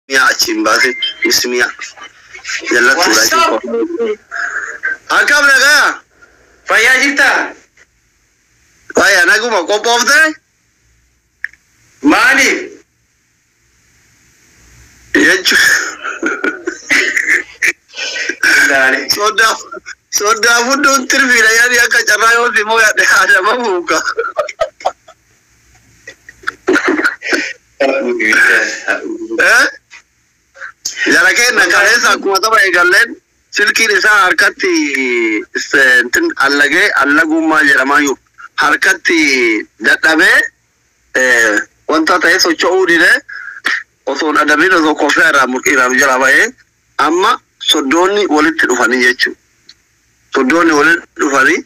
Mi'a achi hin baasin bismiya. Jallattuudha What's up? jechuudha. Akkam nagaa? Fayyaa jirtaa? Fayyaa naguma qophooftee? Maaliif? Jechuun Ilaale. soddaaf soddaaf hunduun tirfiidha yaani akka carraa yoo si mooyadhe haadha fuuka. Eh? Jara keenya kaleessa akkuma tapha eegalleen silkiin isaa harkatti intin allagee allagummaa jedhamaayyuu harkatti dadhabee wanta ta'e socho'uu didee osoo hin adabiin osoo kofee irraa murqii irraa nu jalaa ba'ee amma soddoonni walitti dhufanii jechuudha. Soddoonni walitti dhufanii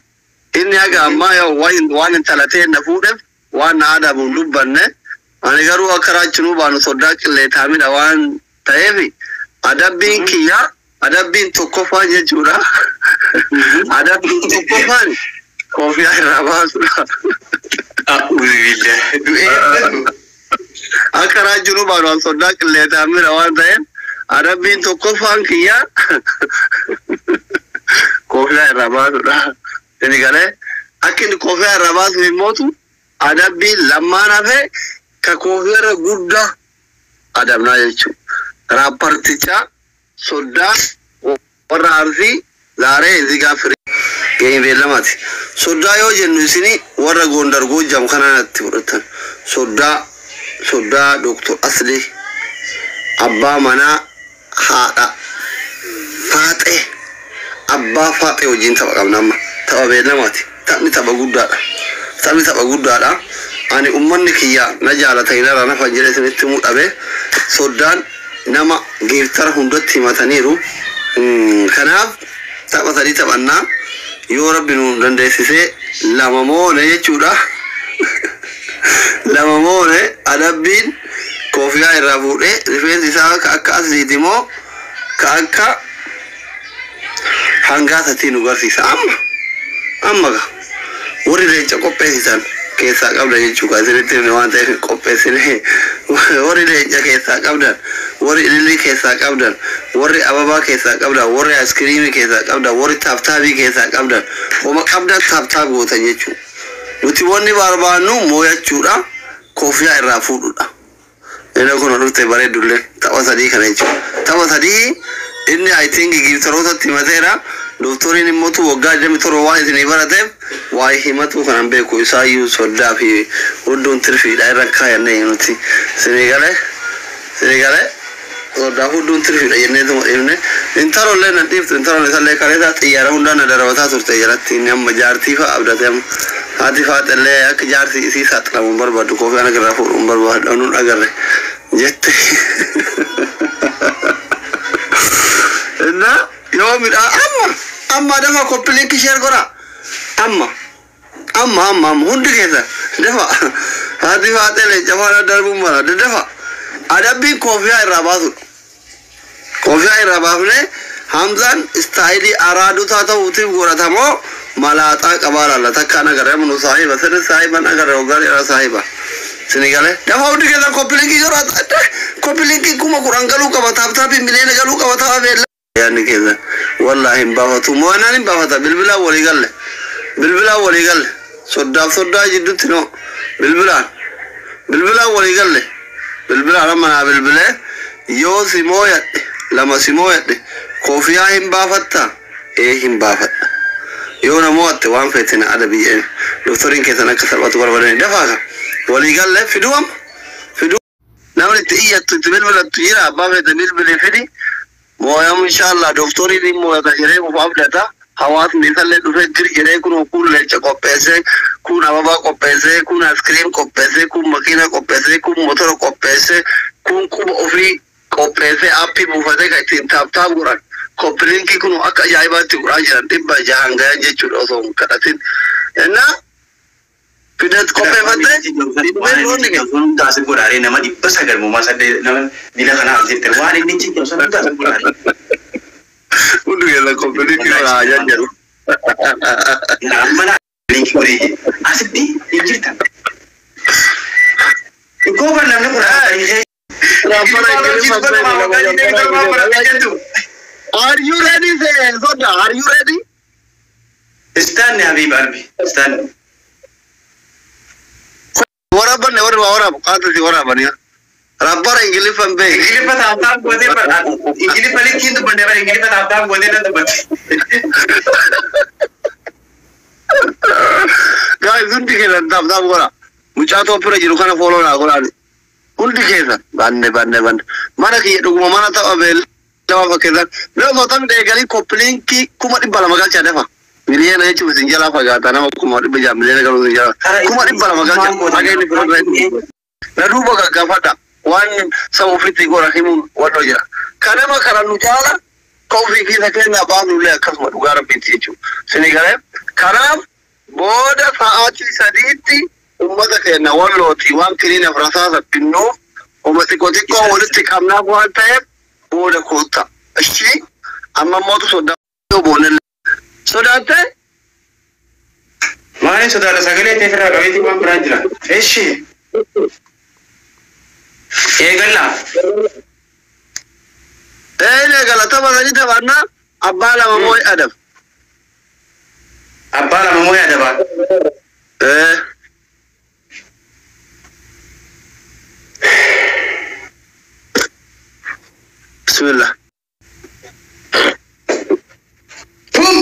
inni haga ammaa yoo waan intala ta'e na fuudheef waan na adabu hin dubbanne ani garuu akka raachinuu baanu soddaa qilleetaamidha waan ta'eef adabbiin kiyya adabbiin tokkoffaan jechuudha. Adabbiin tokkoffaan kofiyaa irraa baasudha. A'uuzubillah. Du'ee. Akka raachinuu baanu an soddaa qilleetaamidha waan ta'eef adabbiin tokkoffaan kiyya kofiyaa irraa baasudha. Inni galee akka inni kofiyaa irraa baasu himmootu adabbiin lammaan hafe ka kofiyaa irra guddaa adabnaa jechuudha. Raappartichaa soddaa warra Arsii zaaree zigaa firii geenye beellamaati. Soddaa yoo jennu isini warra Gondar Goojam kanatti fudhatan. Soddaa soddaa Dooktor Asli abbaa manaa haadha faaxee abbaa faaxee wajjin tapha qabna amma tapha beellamaati. Taphni tapha guddaadha. Taphni tapha guddaadha. Ani ummanni kiyya na jaalata hin irraa nafan jedhe isinitti himuu dhabe soddaan nama giiftara hundatti himataniiru. Kanaaf tapha sadii taphannaa yoo rabbi nu dandeessisee lama moone jechuudha. Lama moone adabbiin kofiyaa irraa fuudhee rifeensi isaa ka akka asliiti moo ka akka hangaasatii nu garsiisa amma amma ga warri leenca qopheessisan keessaa qabdan jechuudha isinitti himne waan ta'eef hin qopheessine warri leenca keessaa qabdan warri ilillii keessaa qabdan warri ababaa keessaa qabdan warri ayiskiriimii keessaa qabdan warri taaptaabii keessaa qabdan homa qabdan taaptaab gootan jechuudha nuti wanni barbaannu mooyachuudha kofiyaa irraa fuudhuudha. Inni kun dhufte bareeddullee tapha sadii kana jechuudha. Tapha sadii inni I think giiftarootatti himateera. Dooktoriin immoo waggaa 27 waan isinii barateef waa'ee himatu kanan beeku isaayyuu soddaa fi hunduun tirfiidha irra kaayannee nuti. Isinii galee isinii galee soddaa hunduun tirfiidha jennee tuma dhiifne. Intalollee nan dhiiftu intaloon isallee kaleessa xiyyaara hundaan na darabataa turte jalatti inni amma jaartii fa'a abdate amma. Haati faaxellee akka jaarsi isii saaxilamu hin barbaaddu koofii ana irraa fuudhu hin barbaaddu anuun agarre jette. እና yoo midhaa amma amma dafa koppiliinki sheer godha amma amma amma amma hundi keessa dafa haati faaxellee cafaana darbuun mala dafa adabbiin koofiyaa irraa baasudha. Koofiyaa irraa baafnee Hamzaan istaayilii araadotaa ta'uutiif godhatamoo malaaxaa qabaa laalla takkaan agarre amma nu saahiba sirri saahiban agarre waggaa dheeraa saahiba. Sini galee dafa hundi keessan koppiliinkii godhata koppiliinkii 10,000 galuu qaba taaptaappii miliyoona galuu qaba tapha beella. Yaadni keessan wallaahi hin baafatu mo'annaan hin baafata bilbilaan walii galle bilbilaan walii galle soddaaf soddaa jidduutti noo bilbilaan bilbilaan walii galle bilbilaan amma naa bilbilee yoo si mooyadhe lama si mooyadhe kofiyaa hin baafatta ee hin baafadha yoo na mo'atte waan feete na adabi jedheen doktoriin keessan akka salphatu barbaadani dafaa ka walii galle fiduu amma fiduu namni itti iyyattu itti bilbilattu jira abbaa feete bilbilee fidi mooyamu inshallah doktoriin hin mooyata jedhee of abdata hawaasni isallee dhufee jir jedhee kun kun leenca qopheessee kun ababaa qopheessee kun askiriim qopheessee kun makiina qopheessee kun motora qopheessee kun quba ofii qopheessee aappii buufatee kan ittiin taaptaap godhan koppiliinkii kun akka ajaa'ibaatti godhaa jiran 600 gahan jechuudha osoo hin kadhatin. Innaa fidat qopheeffattee Waan inni ciccimsu hundaa asii godhaaree nama 900 muumaa saddeet nama bila kanaa asitti waan inni ciccimsu hundaa asii godhaaree. Hundi keessa koppiliinkii godhaa jedhu. Amma laa linkii godhee asitti hin jirtan. Goobar namni kun Rabbara Ingiliffa. Are you ready, say, Soda? Are you ready? استنى يا حبيب قلبي، استنى. Waraaban warra waraabu qaatasi waraaban yaa. Rabbara Ingiliffan beek. Ingiliffa taaftaaf gootee bara Ingiliffa likkiin dubbanne bara Ingiliffa taaftaaf gootee nan dubbatte. Guys, hundi keessan tap tap godha. Mucaa Itoophiyaa jiru kana follow naa godhaani. Hundi keessan banne banne banne. Mana kiyya dhuguma mana tapha beellama fakkeessan. Mee osoo taphni eegalii copy link 200,000 galchaa dafa. Miliyoona jechuun isin jalaa fagaata, nama 600,000 miliyoona galuu isin jalaa. 200,000 galchaa. Haga inni bira dura. Na duuba gaggaafadha. Waan saba ofiitti godha himuun wannoo jira. Kanama kana nu caala ka ofii keessa keenya baasnullee akkasuma dhugaa rabbiitti jechuudha. Isinii galee kanaaf booda sa'aatii 3tti uummata keenya wallooti waan kiniina rasaasa binnuuf uummata xiqqoo xiqqoo walitti qabnaaf waan ta'eef booda koota. Ishii amma mootu sodaa boonellee. Sodaattee? Maaliin sodaadha, sagalee ta'e irraa qabeetii waan biraa jira. Eshi. Eegallaa. Ee, galata basanii taphannaa, abbaa lama moo adab. Abbaa lama moo adaba. Ee. Bismillah. Pum!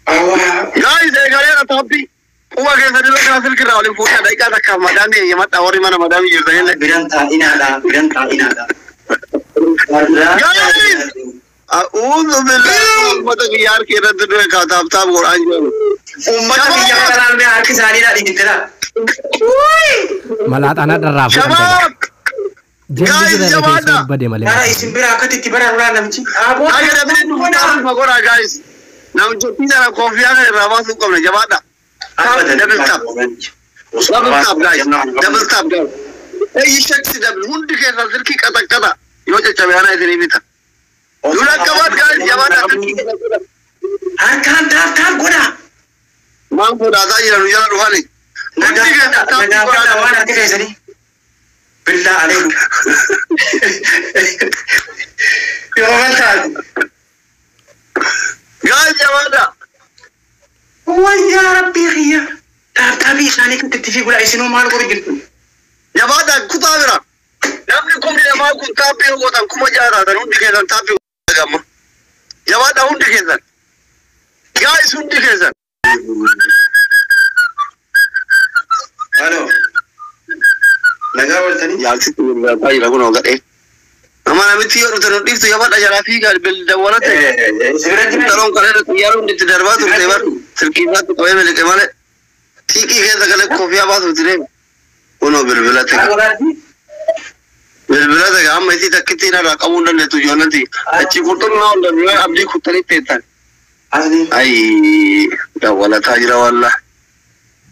Awwaa. Guys, eegaleera taphii. Quba keessa dila kana silkirraa waliin fuudhaa daqiiqaa takkaaf madaamii eeyyamadha, warri mana madaamii jirtanillee. Biran taa'inaadha. Biran taa'inaadha. Guys! A'uudhu billahi, uummata kiyya harki irratti du'e kaa tap tap godhaan jiru. Uummata biyya kanaan mee harki isaaniidha dhigittedha. Malaaxaanaa dharraa fuudhan ta'a. Shabaab! Jalli Guys, jira jabaadha. teessoo bade malee. Bara isin bira akkatti itti bara duraa namichi. Aboo. Aga namni dhuunfaa godhaa guys. Namichi sana koofiyaa kana irraa baasuu qabna, jabaadha. Double tap. Double tap, guys. Double tap, guys. Eeyyi shaksi double hundi keessan silkii qaxaqqaxa yoo caccabe ana isinii bita. Dura qabaat guys, jabaadha silkii qaxaqqaxa. Harkaan tap tap godha. Maan sodaataa jiran nu jala dhufani. Hundi keessan tap Nagaafadha godhaa. waan harka keessanii. Billaa aleelu. Yoo maal taate. Guys, jabaadha. Wayyaa rabbii kiyya. Tap tapii isaanii kan itti fiigudha, isinuu maal godhu jirtu? Jabaadha kutaa bira. Namni 2000 kun taappii yoo gootan 6,000 taatan, hundi keessan taappii godhaa gamma. Jabaadha hundi keessan. Guys, hundi keessan. Halo. Nagaa ooltanii? Yaalsitti gurgurataa jira kun gadhee. Nama namitti yoo dhufte nu dhiiftu, jabaadha jalaa fiigaa dawwala ta'e. Sibira jira. Taroon kan irra xiyyaara hundi itti darbaa turte bar silkii isaatti qabee miliqe malee. Xiiqii keessa galee koofiyaa baasuuti deema. Kunoo bilbila ta'e. Bilbila ta'e amma isii takkitti irraa qabuu hin dandeettu ijoolletti. Achi qurxummii ol danda'u abdii kuttanii teettan. Asli. Ayi dawwalataa jira walla.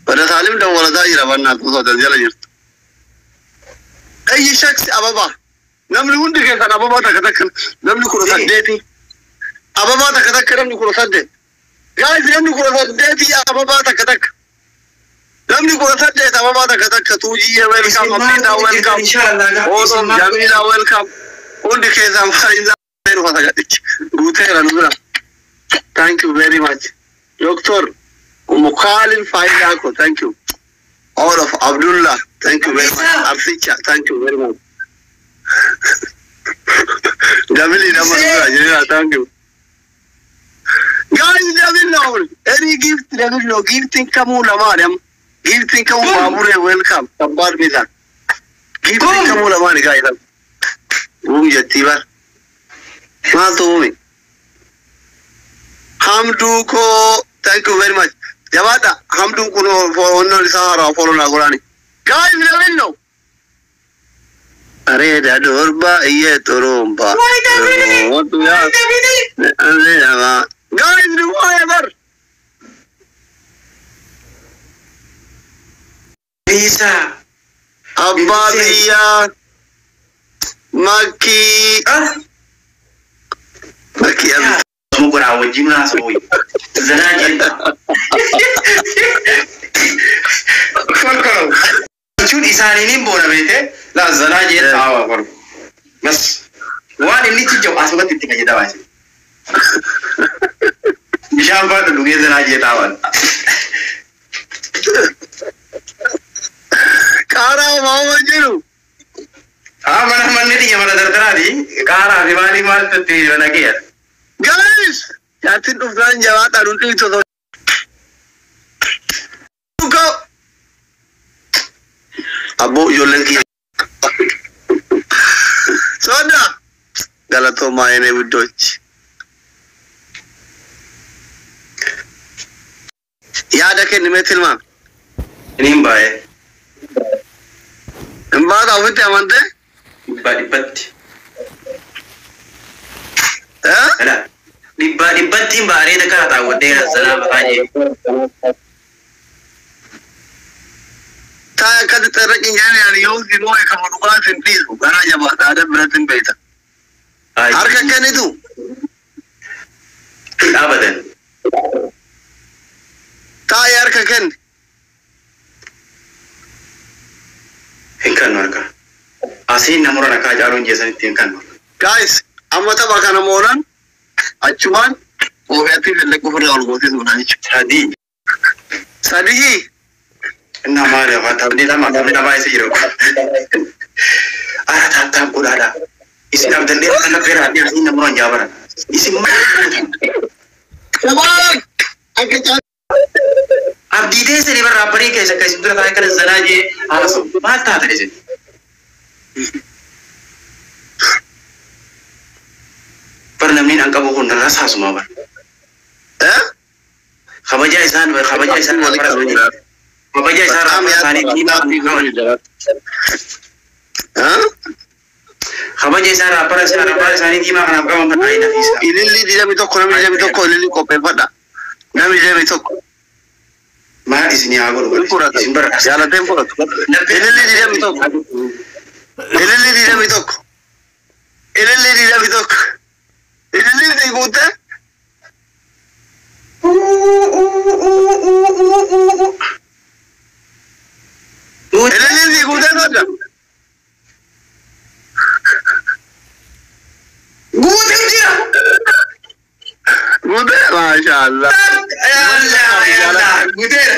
Bada Saalim dawwalataa jira bannaa tusoo jala jirtu. Ayyi shaksi ababaa. Namni hundi keessan ababaa takka takka, namni 18. Ababaa takka takka, namni 18. Guys, namni 18 ababaa takka takka. Namni 18 ababaa takka takka. Tuujiyye welcome, Abdiisaa welcome. Oodom Jamiilaa welcome. Hundi keessan faayidaa dhufa sagadhichi. Guuteera nu bira. Thank you very much. Doctor Mukhalil Faayidaa ko, thank you. All of Abdullah, thank you very much. Arsicha, thank you very much. Jamili nama nu bira jira, thank you. Guys, double now. Any gift, double no. Gifting kamuu lamaani amma. Gifting kamuu baabure welcome. Kabbaad misa. Gifting kamuu lamaani guys. Buum jettii bar. Maaltu buumi? Hamduu koo, thank you very much. Jabaadha. Hamduun kun onnoon isaa haaraa follow naa godhaani. Guys, double no. Bareeda durba iyyee xurumba. Guys, nu waa'ee bar. Bisa. Abbaa biyyaa Makkii Makkii abdi. Mu godhaa wajjin haasa'u. Zanaa jenna. Kolkoloo. Jechuun isaaniin hin boona beekte laa zanaa jenna. Haa kolkoloo. Bas waan inni jiru asumatti itti fayyadamaa isin. Bishaan baadhu dhugee zanaa jee taa'an. Qaaraa uumama jiru. Haa mana manni xiyya mana dardaraati. Qaaraa fi maalii maaltu itti nagee. Guys, jaartiin dhufnaan jabaadhaa nun dhiibtu osoo. Abboo ijoolleen kiyya. Soda galatoomaa yenee widdoochi. Yaada kenni mee tilmaami. Inni hin baay'ee. Hin baata ofitti amantee? Dhibbaa dhibbatti. Eh? Dhibbaa dhibbatti hin baaree takka taawwadhee sanaa bataa jee. Taa akkatti xerreqin jedhani ani yoo si moo'e kama dhugaas hin dhiisu garaa jabaata aadaa biratti hin beekta. Harka kennitu. Abadan. Taa'ee harka kenni. Hin kannu harka. Asiin namurra rakkaa caaluun jeesanitti hin kannu. Guys, amma tapha kana moonan achumaan oofiyaatti fillequ ofirraa ol gootisuudha jechuudha. Sadii. Sadii. Innaa maali afaan taphni lama taphni lama isa jiru. Ara taap taap godhaadha. Isin abdallee akka laffeera adii asiin namurra hin jaabaran. Isin maal gootan? Akka caalu. Abdii teessanii barra abbarii keessa akka isin dura taa'ee kana zanaa jee haasa'u. Maal taatan isin? Bar namni an qabu kun narra saasuma bar. Eh? Kabajaa isaan kabajaa isaan rabbara isaanii. Kabajaa isaan rabbara isaanii diimaa qaban. Eh? Kabaja isaan rabbara isaan rabbara isaanii diimaa kanaaf qaban kan taa'ee nafiisa. Ililli 21 namni 21 ililli qopheeffadha. Namni 21. Maal isin haa godhu Hin fudhata. isin bara. Jaalateen fudhatu. Ililli 21. Ililli 21. Ililli 21. Ililli si guute? Ililli si guute soda? Guutuu jira. Guute? Maashaallah. Yalla yalla guuteera.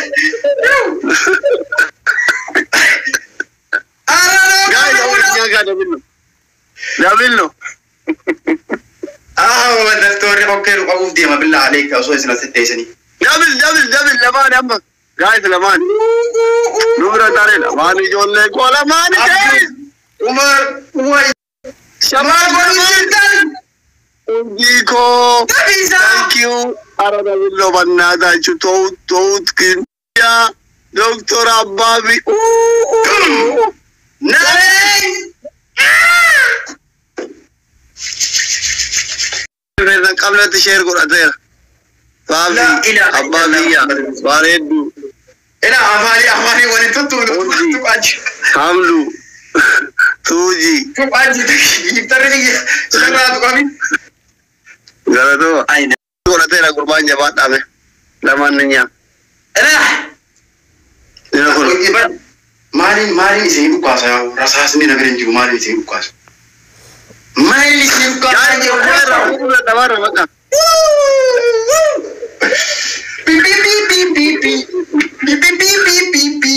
Guys, awwan nyaata dabillo. Dabillo. Ah, daktoorri hokkeeru qabuuf deema billaa aleeka osoo isin asitti teessanii. Dabil dabil dabil lamaan amma. Guys lamaan. Nu bira taree lamaan ijoollee koo lamaan guys. Umar, Umar. Shamaa Maal godhu jirtan? Urjii koo. Dabisa. Thank you. Ara dabillo bannaataa jechuun ta'ut ta'ut kinyaa. Doktor Abbaabi. Naree. Rifeensa qabnatti sheer godhateera. Baafi abbaa biyya bareeddu Ila afaanii afaanii waliin tuttuun tuqaaji. hamlu tuuji Tuqaaji giiftarri kiyya sirraa tuqami. galatoo Ayina. godhateera gurbaan jabaa dhaame lamaan ni nyaam. Ila. Nina kun Maaliin maaliin isin dhukaasa yaa rasaasni na bira hin jiru maaliin isin dhukaasa? Maaliin isin dhukaasa? Tabarra bakka. Pi pi pi pi pi pi pi pi pi pi pi pi.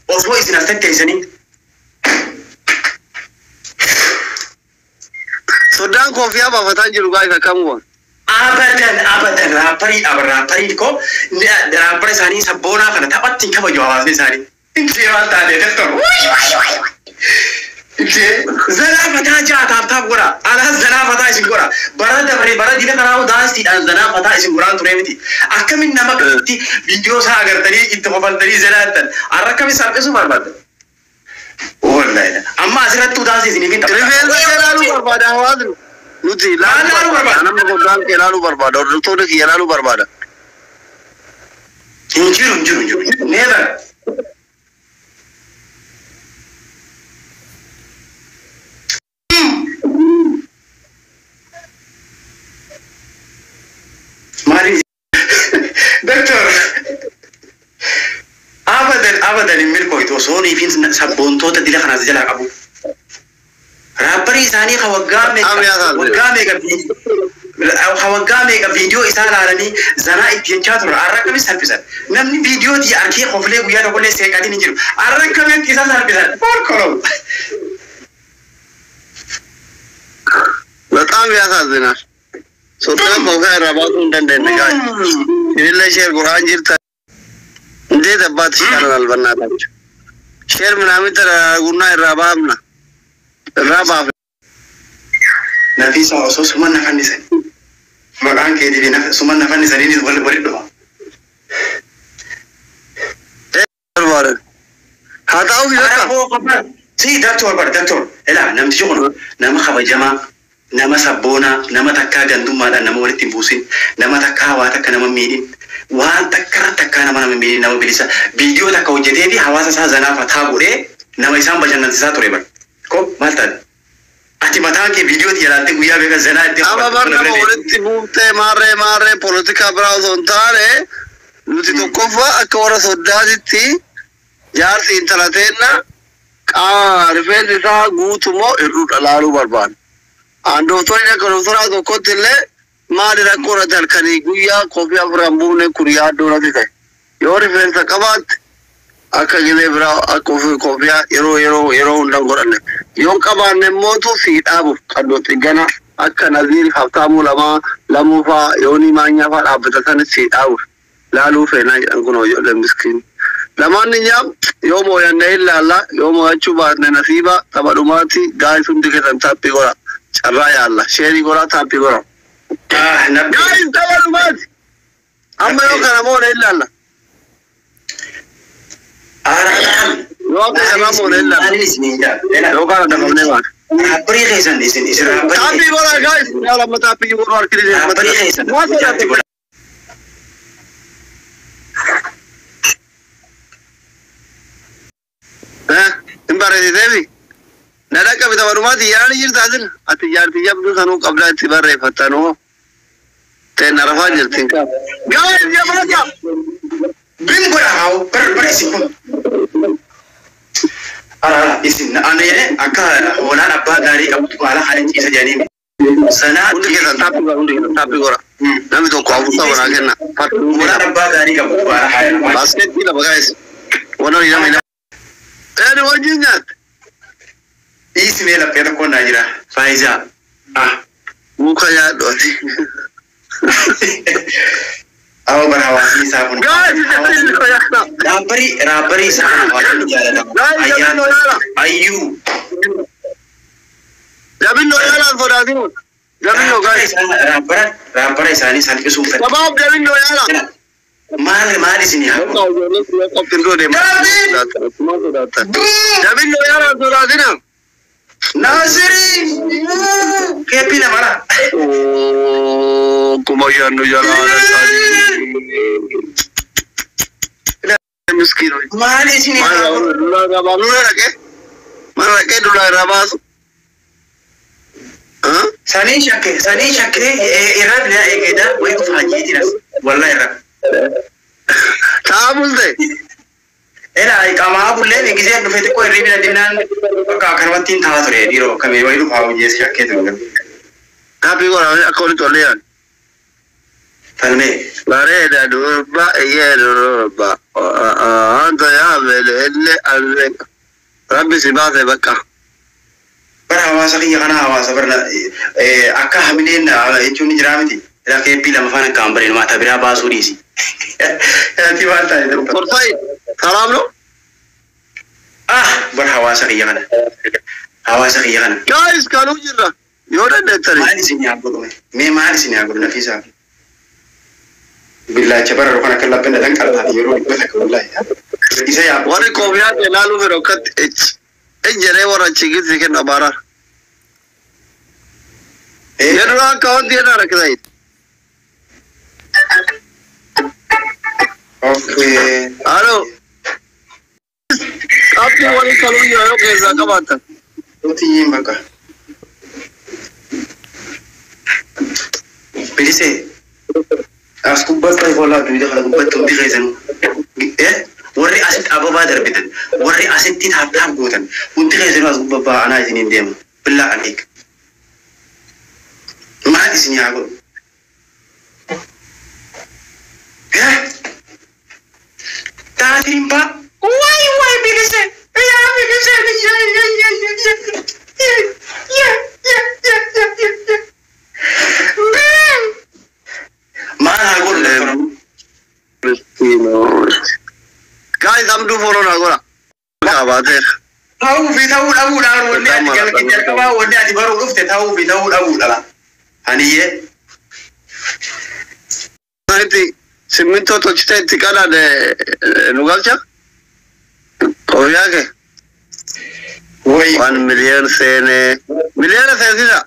Osoo isin as tetteessanii Soddaan koofiyaa baafataa jiru gaafa kamuu. Abadan abadan raapparii dhaba raapparii koo raappara isaanii sabboonaa kana taphatti hin kabaju hawaasni isaanii. Intee waan taatee doktor. Intee zanaa fataa ja'a taaf taaf godha. Alaa zanaa fataa isin godha. Bara dabaree bara dina karaa daansiidhaan zanaa fataa isin godhaan ture miti. Akkamiin nama akkamitti viidiyoo isaa agartanii itti kofaltanii zanaa jettan. Har'a akkamiin salphisuu barbaaddan? Wallahi amma asirrattuu daansii isiniif hin taphata. Rifeensa kee ilaaluu barbaada hawaasni. Nuti ilaaluu barbaada. Namni soddaan kee ilaaluu barbaada. Hordoftoonni kiyya ilaaluu barbaada. Hin jiru hin jiru hin jiru. Never. Maaliin Doktor abadan abadan hin milkooytu osoo Saniifin sabboontoota dila kanaas jalaa qabu. Raabbarii isaanii ka waggaa meeqa waggaa meeqa ka waggaa meeqa viidiyoo isaa ilaalanii zanaa itti jechaa turan har'a akkamitti salphisan? Namni viidiyoo tiyya arkee koflee guyyaa tokkollee seeqatiin hin jiru. Har'a akkamitti isa salphisan? Kolkoloo. በጣም ያሳዝናል። ሶዳን ኮፊያ irraa baasuu hin dandeenye guys. Isinillee share godhaan jirta. እንዴት አባት ይሻለናል? በእናታችሁ share ምናምን ተደራርጉና irraa baafna. Irraa baafna. Nafiisa osoo suma na fannisan. Maqaan keetii fi suma na fannisaniinis walitti dhufa. Barbaadan. Haa ta'u bakka. Si daktoor bar daktoor. Elaa namtichi kun nama kabajamaa, nama sabboonaa, nama takkaa gandummaadhaan nama walitti hin buusin, nama takkaa waa takka nama miidhin, waan takka takkaa nama nama miidhin, nama bilisa. Viidiyoo takka hojjetee fi hawaasa isaa zanaa fataa godhee nama isaan bashannansiisaa ture bar. Ko maal taate? Ati mataan kee viidiyoo ilaaltee guyyaa beeka zanaa itti Amma bar nama walitti buuftee maarree maarree poolitikaa biraa osoo hin taane nuti tokkoffaa akka warra soddaatitti jaarsi intala teenna qaama rifeensi isaa guutumoo hir'uu dhalaaluu barbaada. Aan dooftorri akka dooftoraa tokkotti illee maali rakkoo irratti halkanii guyyaa kofii afran buufne kun yaaddoo natti ta'e. Yoo rifeensa qabaatte akka gilee biraa akka ofii kofiyaa yeroo yeroo yeroo hunda hin godhanne. Yoo hin qabaanne immootu sii dhaabuuf qaddoo xiggana akka Naziir Habtaamuu lamaa lamuu faa yoonii maanyaa faa dhaabbata sanis sii dhaabuuf laaluu feenaa jedhan kun ijoolleen miskiin. Lamaan nyaam yoo mooyanne ilaalla yoo mooyachuu baatne nasiiba tapha dhumaatti guys hundi keessan taappii godha. Carraa yaalla share godhaa taappii godha. Guys tapha dhumaatti. Amma yoo kana moone ilaalla. Yoo akka kanaa moone ilaalla. Yoo kana dabamnee baana. Raabbarii keessan isin isin raabbarii Taappii godhaa guys. Yaa lamma taappii godhu harki raabbarii keessan Maal godha. Hin barreessiteefi? Na dhaqqabi tapha dhumaatti yaani jirta asin. Ati jaartii jabduu sanuu qabdaa itti barreeffattanuu. Ta'e rafaa jirti. Guys jabaata! Bin godha haa bar bar isin kun. Ara isin ana jedhe akka hoolaan abbaa gaarii qabutu haala haala ciisa jedhanii. Sanaa Hundi keessan taappii godha hundi keessan taappii godha. Namni tokko afur tapha naa kenna. Hoolaan abbaa gaarii qabutu haala haala. Baaskeettii lama guys. Warra lama lama. Eeni wajjin nyaatte. Dhiisi mee laphee tokko naa jira. Faayisaa. Ah. Muka nyaadhu ati. Awa bar hawaasni isaa kun. Guys jabinno yaala. Raabbarii raabbarii isaa kun hawaasni jaallatama. Guys jabinno yaala. Ayyuu. Jabinno yaala hin sodaatinu. Jabinno guys. Raabbara raabbara isaanii salphisuun fedha. Shabaab jabinno yaala. Maal maal isin haa Jabinno yaala hin sodaatina. Naasirii keeppii namara. Kuma shannu jalaa miskiin. Maal isin haa Mana dhaqee dulaa irraa baasu. Sanii shakke irraa bilaa eegeedha wayi qofa hajjiitinas wallahi irraa. Ta'a bulte. Ela qamaa bulleen gisee dhufe xiqqoo irrii bira dinnaan bakka akkanumatti hin ta'a ture dhiiroo akkamii wayi dhufa hojjeessi shakkee ture. Taappii godhaa akka walitti ol dhiyaatu. Falmee. Bareeda durba iyyee durba. Anta yaabele illee allee. Rabbi si baase bakka. Bara hawaasa kiyya kana hawaasa bara akka hamileen jechuun ni jiraa miti. Ila keeppii lama faana akka hin maata biraa baasuu dhiisi. Ati maal taate tokko. Korsayi salaam no. Ah bara hawaasa kiyya kana. Hawaasa kiyya kana. Guys kanuu jirra. Yoo dandeettani. Maal isin yaa godhume? Mee maal isin yaa godhu nafiisaa? Billaacha bara kan akka lapheen dhadhan qaltaati yeroo 100 wallahi. Isa yaa Warri koofiyaa ta'e ilaaluu fedhu akkatti ej. Ej jedhee warra achi kennu abaaraa. Yeroo akka wanti jedhaa rakkisaa. Okay. Halo. Qabxii walii kaluu jira yoo keessaa qabaattan. Nuti bakka. Bilisee. As gubbatti hoolaa duwidha kana gubbatti hundi keessanuu. Eh? Warri asitti ababaa darbitan, warri asitti tap tap gootan, hundi keessanuu as gubbaa anaa isiniin deema. Billaa aleek. Maal isin haa godhu? Taatirimbaa. Waay waay bilise. Yaa bilise. Yaa yaa yaa yaa yaa yaa yaa yaa yaa yaa. Maal haa godhu doktora? Guys, amduu follow naa godha. Qabaateera. Ta'uu fi ta'uu dhabuudhaan wanni ati jalqabaa wanni ati baruu dhufte ta'uu fi ta'uu dhabuudha. Haniyyee. Itti simmintoo tolchitee itti qadaade nu galcha. Qoyyaa kee. Wayi. 1 million seenee. Miliyoona seensisa.